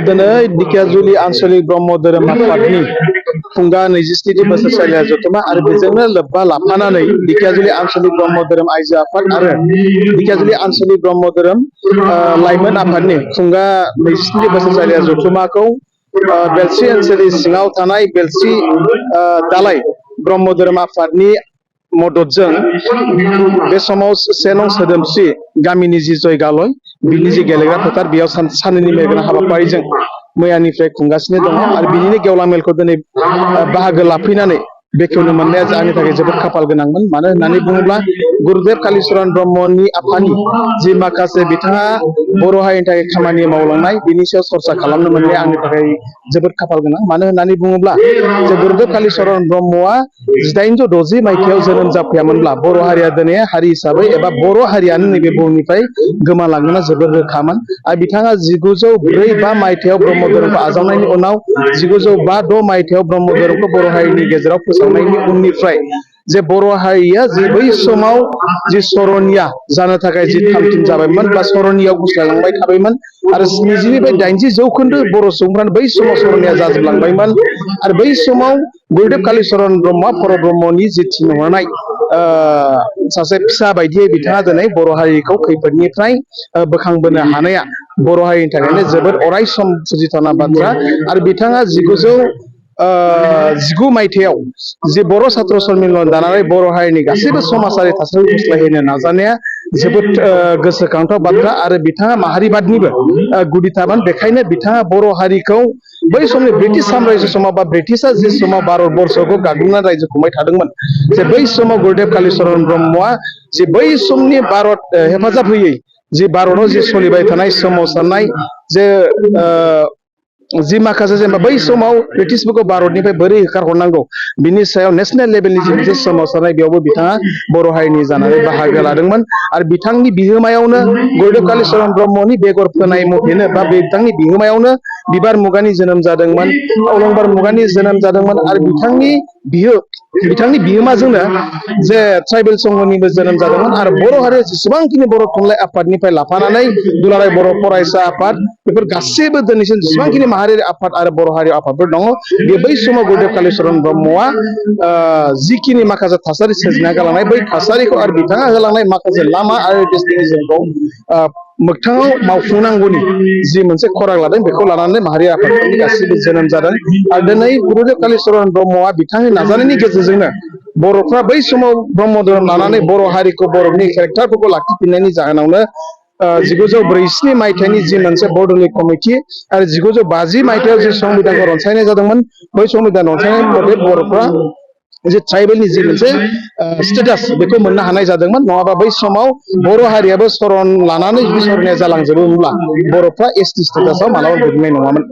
दिनै दिकेजुलि आन्चलिक ब्रह्म धोरोम आफादनि फुंगा 27 बोसोरसालिया जथुमा आरो बेजोंनो लोब्बा लाफानानै दिकेजुलि आन्चलिक ब्रह्म धोरोम आइजो आफाद आरो दिकेजुलि आन्चलिक ब्रह्म धोरोम लाइमोन आफादनि फुंगा 27 बोसोरसालिया जथुमाखौ बेलसि ओनसोलनि सिङाव थानाय बेलसि दालाय ब्रह्म धोरोम आफादनि मददजों बे समाव सेनं सोदोमस्रि गामिनि जि जयगालय बिनि जि गेलेग्रा फोथार बेयाव साननैनि मेलगोनां हाबाफारिजों मैयानिफ्राय खुंगासिनो दङ आरो बिनिनो गेवलां मेलखौ दिनै बाहागो लाफैनानै बेखेवनो मोननाया आंनि थाखाय जोबोद खाफाल गोनांमोन। मानो होननानै बुङोब्ला गुरुदेव कालीचरण ब्रह्मनि आफानि जि माखासे बिथाङा बर' हारिनि थाखाय खामानि मावलांनाय बिनि सायाव चर्चा खालामनो मोननाया आंनि थाखाय जोबोद खाफाल गोनां। मानो होननानै बुङोब्ला जे गुरुदेव कालीचरण ब्रह्मआ 1860 मायथाइयाव जोनोम जाफैयामोनब्ला बर' हारिया दिनै हारि हिसाबै एबा बर' हारियानो नैबे बुहुमनिफ्राय गोमालांनो जोबोद रोखामोन। आरो बिथाङा 1904-5 मायथाइयाव ब्रह्म धोरोमखौ आजावनायनि उनाव 1905-6 मायथाइयाव ब्रह्म धोरोमखौ बर' हारिनि गेजेराव फोसावनायनि उननिफ्राय जे बर' हारिया जि बै समाव जि सरनिया जानो थाखाय जि थामथिम जाबायमोन बा सरनियाव गुस्लायलांबाय थाबायमोन आरो 70-80 जौखोन्दो बर' सुबुंफ्रानो बै समाव सरनिया जाजोबलांबायमोन आरो बै समाव गुरुदेव कालीचरण ब्रह्मआ पर ब्रह्मनि जि थिनहरनाय सासे फिसा बायदियै बिथाङा दिनै बर' हारिखौ खैफोदनिफ्राय बोखांबोनो हानाया बर' हारिनि थाखायनो जोबोद अराय सम फुजिथावना बाथ्रा। आरो बिथाङा 1919 मायथाइयाव जे बर' सात्र सन्मिलन दानानै बर' हारिनि गासैबो समाजारि थासारि गुस्लायहोनो नाजानाया जोबोद गोसोखांथाव बाथ्रा आरो बिथाङा माहारिबादनिबो गुदिथामोन। बेखायनो बिथाङा बर' हारिखौ बै समनि ब्रिटिश साम्रायजो समाव बा ब्रिटिशआ जे समाव भारतबर्षखौ गाग्लोबनानै रायजो खुंबाय थादोंमोन जे बै समाव गुरुदेव कालीचरण ब्रह्मआ जे बै समनि भारत हेफाजाब होयै जि भारताव जि सोलिबाय थानाय सोमावसारनाय जे जि माखासे जेनेबा बै समाव ब्रिटिशफोरखौ भारतनिफ्राय बोरै होखारहरनांगौ बिनि सायाव नेशनेल लेभेलनि जि मोनसे सोमावसारनाय बेयावबो बिथाङा बर' हारिनि जानानै बाहागो लादोंमोन आरो बिथांनि बिहोमायावनो गुरुदेव कालीचरण ब्रह्मनि बेगर फोनाय मथेनो बा बिथांनि बिहोमायावनो बिबार मुगानि जोनोम जादोंमोन, अलंबार मुगानि जोनोम जादोंमोन आरो बिथांनि बिहोमाजोंनो जे ट्राइबेल संघनिबो जोनोम जादोंमोन आरो बर' हारिया जेसेबांखिनि बर' थुनलाइ आफादनिफ्राय लाफानानै दुलाराय बर' फरायसा आफाद बेफोर गासैबो दिनैसिम जेसेबांखिनि माहारियारि आफाद आरो बर' हारि आफादफोर दङ बे बै समाव गुरुदेव कालीचरण ब्रह्मआ जिखिनि माखासे थासारि सोरजिना गालांनाय बै थासारिखौ आरो बिथाङा होलांनाय माखासे लामा आरो डेस्टिनेसनखौ मोगथाङाव मावफुंनांगौनि जि मोनसे खराग लादों बेखौ लानानै माहारि आफादफोरनि गासैबो जोनोम जादों। आरो दिनै गुरुदेव कालीचरण ब्रह्मआ बिथांनि नाजानायनि गेजेरजोंनो बर'फ्रा बै समाव ब्रह्म धोरोम लानानै बर' हारिखौ बर'नि केरेक्टारफोरखौ लाखिफिननायनि जाहोनावनो 1947 मायथाइनि जि मोनसे बरड'लेण्ड कमिटि आरो 1950 मायथाइयाव जि संबिधानखौ रनसायनाय जादोंमोन बै संबिधान रनसायनाय मथे बर'फ्रा जे ट्राइबेलनि जि मोनसे स्टेटास बेखौ मोननो हानाय जादोंमोन। नङाबा बै समाव बर' हारियाबो सरन लानानै जुदि सरनिया जालांजोबोमोनब्ला बर'फ्रा एसटि स्टेटासाव मालाबा गोग्लैनाय नङामोन।